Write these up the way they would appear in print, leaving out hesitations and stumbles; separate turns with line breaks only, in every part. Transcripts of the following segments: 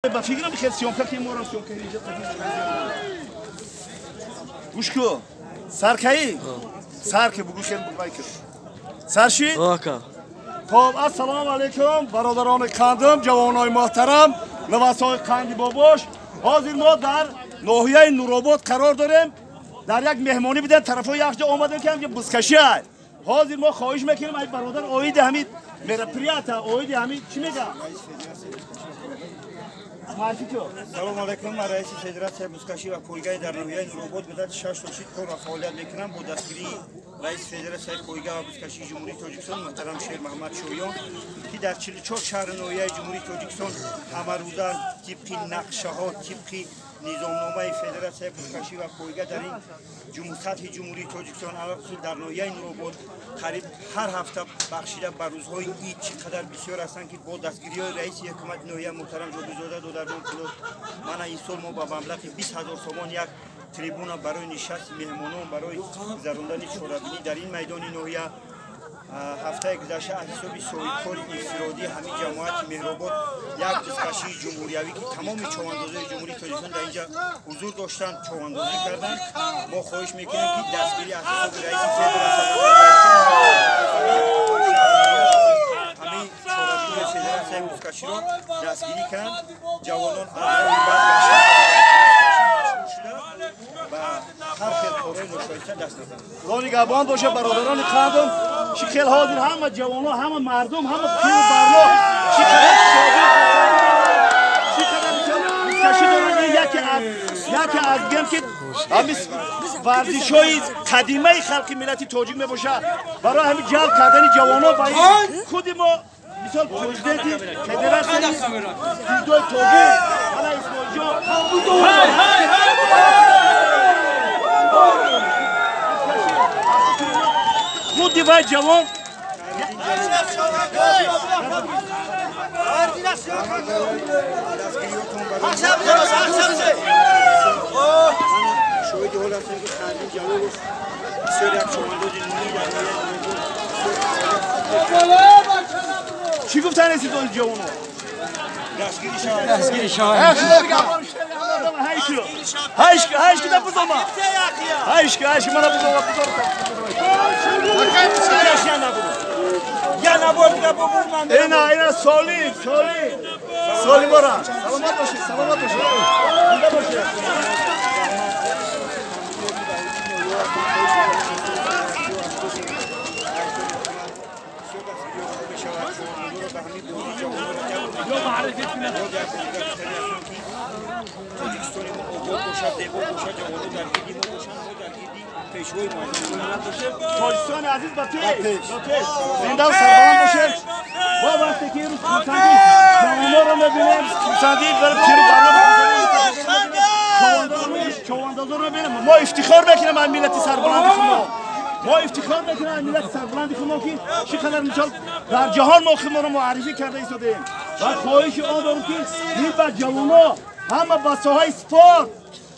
Ба фикрам хел съёмка ки морам съёмка инҷа гӯш ку саркаи сар ки бугӯ хел бугвай ки сарши
Ака.
Хоб, ассалому алайкум, бародарони қандим, ҷавонои муҳтарам, навасои қанди бобош. Ҳозир мо дар ноҳияи Нуробод қарор дорем. Дар як меҳмонӣ будем, тарафҳои якҷо омадем ки ҳамҷо бузкашӣ ай. Ҳозир мо хоҳиш мекунем ай бародар оиди ҳамин мероприятия, оиди ҳамин чӣ мегӯям? Маърифӣ ку?
Салому алайкум, ман раиси Федератсияи бузкашӣ ва пойгаи дар ноҳияи Нуробод муддати 6 сол шид кор ва фаъолият мекунам. Бо дастгирии раиси Федератсияи пойга ва бузкашии Ҷумҳурии Тоҷикистон муҳтарам Шермаҳмад Шоён, ки дар 44 шаҳри ноҳияи Ҷумҳурии Тоҷикистон ҳамарӯза тибқи нақшаҳо, тибқи низомномаи Федератсияи бузкашӣ ва пойга дар ин сатҳи Ҷумҳурии Тоҷикистон, алахусус дар ноҳияи Нуробод, қариб ҳар ҳафта бахшида ба рӯзҳои ид чӣ қадар бисёр ҳастанд, ки бо дастгириҳои раиси ҳукумати ноҳия муҳтарам Ҷобирзода Додарҷон Пулод, мана ин сол мо ба маблағи 20 000 сомон як трибуна барои нишасти меҳмонон, барои гузарондани чорабинӣ дар ин майдони ноҳия, ҳафтаи гузашта аз ҳисоби соҳибкори инфиродӣ ҳамин ҷамоати Меҳробод як бузкашии ҷумҳуриявӣ, ки тамоми човандозои Ҷумҳурии Тоҷикистон дар инҷа ҳузур доштанд, човандозӣ карданд. Мо хоҳиш мекунем, ки дастгирӣ аз ҳисоби раиси федератсия ҳамин чорабинии федератсияи бузкаширо дастгирӣ кунанд. Ҷавонон аз роҳи бад машғул шуда, ба ҳар хел корҳои ношоиста даст назананд.
Худо нигаҳбон боша, бародарони қандам. Чӣ хел ҳозир ҳама ҷавоно, ҳама мардум, ҳама пиру барно чӣ қадар шодӣ, чӣ қадар бузкашӣ доранд. Ин яке аз бигем ки ҳамин варзишҳои қадимаи халқи миллати тоҷик мебошад. Барои ҳамин ҷалб кардани ҷавоно ба ин худи мо, мисол, президенти федератсияи дзюдои тоҷик ана Исмоилҷон. Ҳай, ҳай, худи вай ҷавон.
Дастгириётон барои шоҳиди ҳол ҳастем, ки Хандин Ҷалолов бисёр як човандози нумӣ дар ноҳияи Нуробод.
Чӣ гуфтан исидои ҷавоно?
Дастгирӣ шавад.
Дастгирӣ шавад.
Ҳайшки, ҳайшки да бузома. Ҳайшки, ҳайшки мана бузома, бузома. Ина, ина солим, солим. Солим бора. Саломат бошед, саломат бошед. Зинда бошед.
Бисёр дастгириҳо хуб мешавад. Човандозоро ба ҳамин бозӣ ҷавононро ҷалб мекунад. Боз як бор дигар гуфтани ҳастам, ки Тоҷикистони мо обод бошад, зебо бошад, ҷавонон дар гирди мо бошанд, мо дар гирди пешвои муаззами.
Тоҷикистони азиз, ба пеш, ба пеш. Зинда ва сарбаланд бошед. Бо вақте ки имрӯз хурсандии ҷавононро мебинем, хурсандии пиру барно, човандозоро мебинем, мо ифтихор мекунем аз миллати сарбаланди хумо. Мо ифтихор мекунем аз миллати сарбаланди хумо, ки чӣ қадар мисол дар ҷаҳон мо худморо муаррифӣ карда истодаем. Ва хоҳиши он дорем, ки ин ба ҷавоно ҳама ба соҳаи спорт,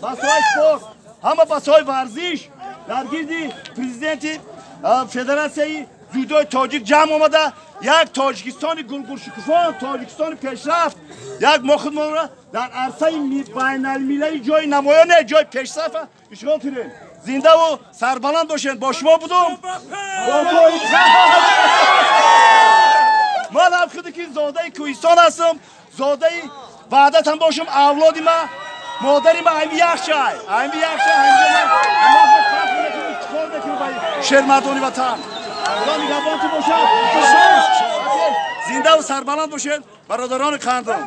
ба соҳаи спорт, ҳама ба соҳаи варзиш дар гирди президенти федератсияи дзюдои тоҷик ҷамъ омада, як Тоҷикистони гулгулшукуфон, Тоҷикистони пешрафт, як мо худмонро дар арсаи байналмилалӣ ҷои намоёне, ҷои пешрафа ишғол кунем. Зиндаву сарбаланд бошед. Бо шумо будум бобои ман ҳам худе ки зодаи кӯҳистон ҳастам, зодаи ваҳдатам бошам. Авлоди ма, модари ма ҳами яхшай, ҳами яхшай. Ҳамҷо ман фахр мекунам, ифтихор мекунам ба шермардони ватан. Худо нигаҳбонтон бошад. Зиндаву сарбаланд бошед, бародарони қандам.